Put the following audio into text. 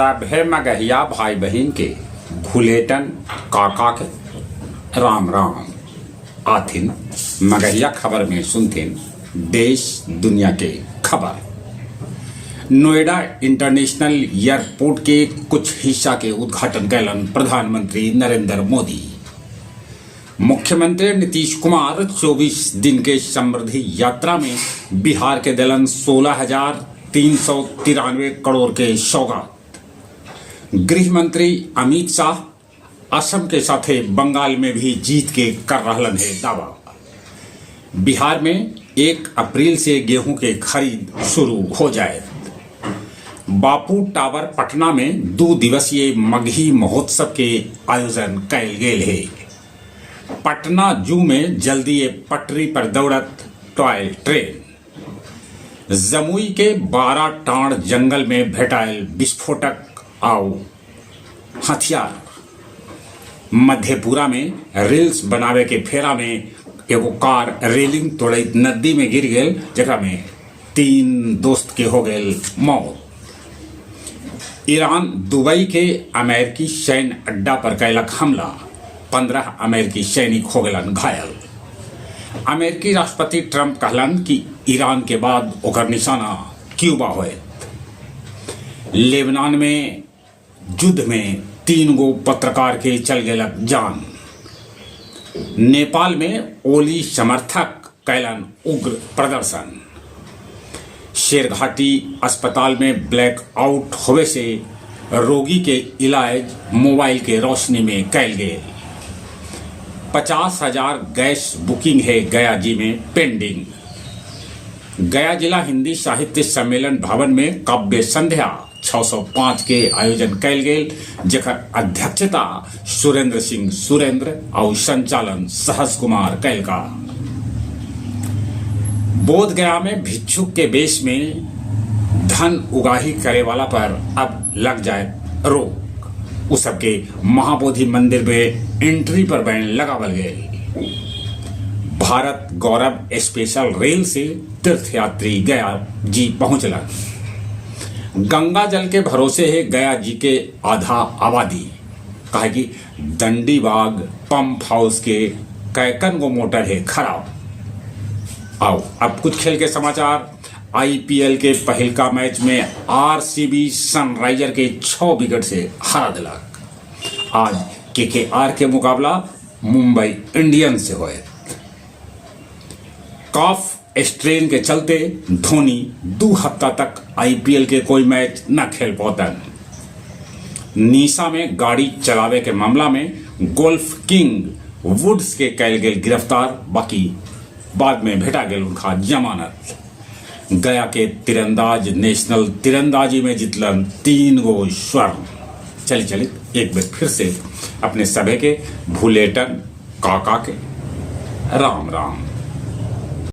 सभे मगहिया भाई बहिन के भुलेटन काका के राम राम। आथिन मगहिया खबर में सुनथिन देश दुनिया के खबर। नोएडा इंटरनेशनल एयरपोर्ट के कुछ हिस्सा के उद्घाटन कैलन प्रधानमंत्री नरेंद्र मोदी। मुख्यमंत्री नीतीश कुमार 24 दिन के समृद्धि यात्रा में बिहार के दिलन 16,393 करोड़ के सौगात। गृह मंत्री अमित शाह असम के साथे बंगाल में भी जीत के कर रहलन है दावा। बिहार में 1 अप्रैल से गेहूं के खरीद शुरू हो जाए। बापू टावर पटना में 2 दिवसीय मगही महोत्सव के आयोजन कैल गेल है। पटना जू में जल्दी पटरी पर दौड़त टॉय ट्रेन। जमुई के 12 टांड़ जंगल में भेटायल विस्फोटक आउ हथियार। मधेपुरा में रील्स बनावे के फेरा में एगो कार रेलिंग तोड़ैत नदी में गिर गेल, जेकरा में 3 दोस्त के हो गेल मौत। ईरान दुबई के अमेरिकी सैन्य अड्डा पर कैलक हमला, 15 अमेरिकी सैनिक हो गेलन घायल। अमेरिकी राष्ट्रपति ट्रंप कहलन कि ईरान के बाद ओकर निशाना क्यूबा होयत। लेबनान में युद्ध में 3 गो पत्रकार के चल गेलक जान। नेपाल में ओली समर्थक कैलन उग्र प्रदर्शन। शेरघाटी अस्पताल में ब्लैक आउट होवे से रोगी के इलाज मोबाइल के रोशनी में कैल गेल। 50,000 गैस बुकिंग है गया जी में पेंडिंग। गया जिला हिंदी साहित्य सम्मेलन भवन में काव्य संध्या 605 के आयोजन कैल गेल, जेकर अध्यक्षता सुरेंद्र सिंह सुरेंद्र और संचालन सहस कुमार कैलका। बोध गया में भिक्षुक के बेश में धन उगाही करे वाला पर अब लग जाए रोक। उस सबके महाबोधि मंदिर में एंट्री पर बैन लगावल गए। भारत गौरव स्पेशल रेल से तीर्थयात्री गया जी पहुंचलन। गंगा जल के भरोसे है गया जी के आधा आबादी। काहे कि दंडीबाग पंप हाउस के कैकन गो मोटर है खराब। आओ अब कुछ खेल के समाचार। आईपीएल के पहिलका मैच में आरसीबी सनराइजर के 6 विकेट से हरा दिलक। आज केकेआर के मुकाबला मुंबई इंडियंस से होए। कॉफ स्ट्रेन के चलते धोनी 2 हफ्ता तक आईपीएल के कोई मैच न खेल पौतन। नीसा में गाड़ी चलावे के मामला में गोल्फ किंग वुड्स के कैल गेल गिरफ्तार, बाकी बाद में भेटा गेल उनका जमानत। गया के तीरंदाज नेशनल तीरंदाजी में जीतलन 3 गो स्वर्ण। चली चली एक बार फिर से अपने सभे के भूलेटन काका के राम राम।